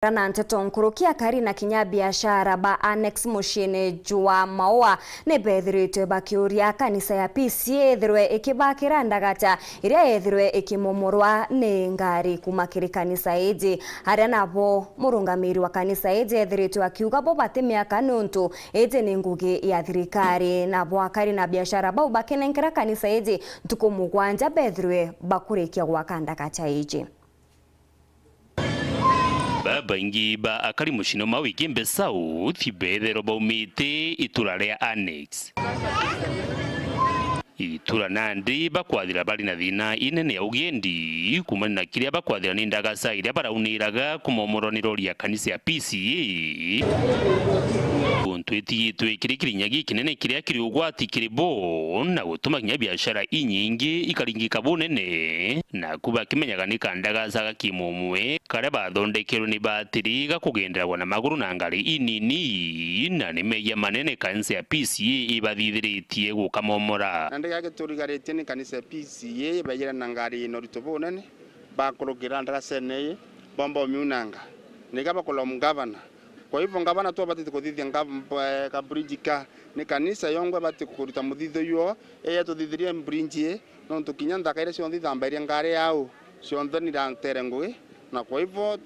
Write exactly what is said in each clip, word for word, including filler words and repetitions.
Na nteto nkuruki, akari na kinya biashara ba Annex muciini jwa Maua ni bethiritwe bakiuria kanisa ya P C A ithirwe ikibakira ndagata iria yethirwe ikimomorwa ni ngari kuma kiri kanisa iji, aria nabo murungamiri wa kanisa iji ethiritwe akiuga bo batimiaka niuntu iji ni ngugi ya thirikari. Nabo akari na biashara bau bakinenkera kanisa iji ntuku mugwanja bethirwe bakurikia gwaka ndagata iji. Babaingi ba akari muciini o Maua Igembe South beethairwa baumite itura ria Annex. Itura nandi bakwathira bari na thiina inene ya ugendi kuumania na kiria bakwathira ni ndagaca iria barauniraga kumomorwa ni rori ya kanisa ya P C A. Untu itigitwe kiri kirinya gikinene kiria kiri ugwati kiri bo na gutuma kinya biashara inyingi ikaringika bunene. Naku bakimenyaga ni kandagaca ga kimumwe karia bathondekerwe ni batiri ga kugenderagwa na maguru na ngari inini, na ni meeyia manene kanisa ya P C A ibathithiritie gukamomora. Nandi garia giturigaritie ni kanisa ya P C A ibeeyire na ngari ina urito bunene, bakurukira ndaracene ii, bomba umiunanga. Niga bakulaumu ngavana. Kwa hivyo ngavana tu abatite kuthithia ngav-, eh, ka bridge ka, ni kanisa yongwa ibati kuruta muthithio juo, eye tuthithirie bridge ii, nontu kinya nthaka iria cionthe ithambairia ngari yao, cionthe ni iratere ngugi, na kwa hivyo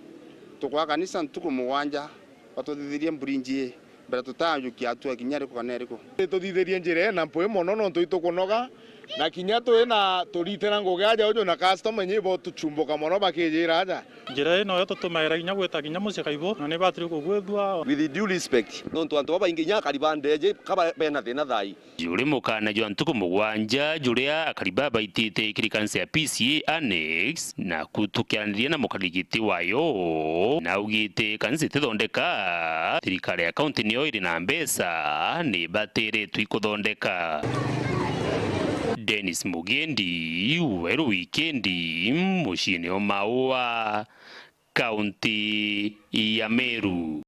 tukwa kanisa ntuku mugwanja, batuthithirie bridge ii, mbere tutajukia hatua kinya iriku kana iriku. Ni tuthithirie njira ii na mpwi mono, nontu itukunoga, na kinya twi na turite na ngugi aja uju na customer inya ibo tuchumbuka mono bakijira aja. Njira ii noyo tutumagira kinya gwita kinya mucii kaibo, na ni batiri kugwithua. With due respect, nontu antu babaingi kinya akari ba ndeje kaba bena thina thai. Juri mukana jwa ntuku mugwanja juria akari babaitite kiri kanisa ya P C A Annex, naku tukiaraniria na mukarigiti wayo, naugite kanisa itithondeka, thirikari ya kaunti niyo iri na mbeca, ni batiritwe ikuthondeka. Dennis Mugendi, Weru Wikendi, muciini o Maua, kaunti ya Meru.